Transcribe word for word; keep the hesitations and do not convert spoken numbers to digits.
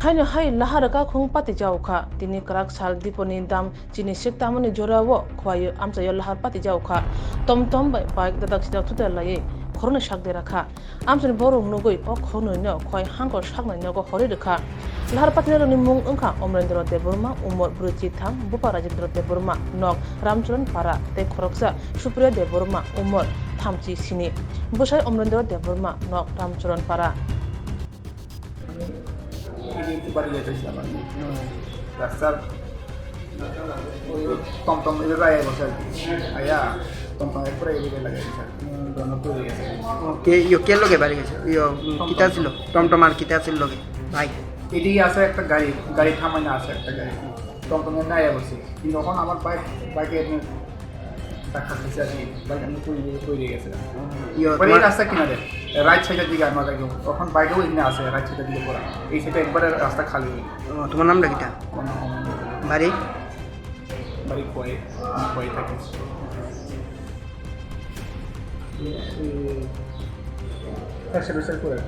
Haino hai lahar kakhung pati jaokha. Tini kwrak sal diponi dam chini sik tamoni jorao khwlaiwi amchaio lahar pati jaokha. Tom tom bai bike dadak sidak thuda laiwi khoroknwi sak derakha. Amchaini borok nugwi o khoroknwino khwlai hangkor saknai nogo horwi rwkha. Lahar patinarokni mung wngkha Omrendra Debbarma, umor brwi chitham, bupa Rajendra Debbarma, nok Ramcharan Para, tei khoroksa Supriya Debbarma, umor thamchi sini, bwsai Omrendra Debbarma, nok Ramcharan Para. এই যে একটু বাড়ি যেতে ছিলাম আমি। রাস্তার ওই টমটম এভাবে আয়া বসে আর কি। আয়া টমটম একবারে এভাবে লাগাই দিয়েছে আর কি। জন্য তৈরি গেছে। কে ইয়ো কে লগে বাড়ি গেছে? ইয়ো, উম, টমটম। কিতা ছিল? টমটম আর কিতা ছিল লগে? ভাই। এদিকে আছে একটা গাড়ি, গাড়ি থামাই না আছে একটা গাড়ি। টমটম এমনি আয়া বসে। কিন্তু তখন আমার বাইক, বাইকে এমনি ধাক্কা খাইছে আর কি, বাইক এমনি পড়ে গিয়ে, পড়ে গেছে। ইয়ো, পরে এই তোমার রাস্তা কিনারে, রাইট সাইডের দিকে আমার বাইক, তখন বাইকও এখানে আছে, রাইট সাইডের দিকে পড়া, এই সাইডে একবারে রাস্তা খালি হয়ে গেছে। ও, তোমার নামটা কিতা? আমার নাম মোহাম্মদ রফিকুল। বাড়ি? বাড়ি খোয়াই, আমি খোয়াই থাকি। একশো বিশ করে।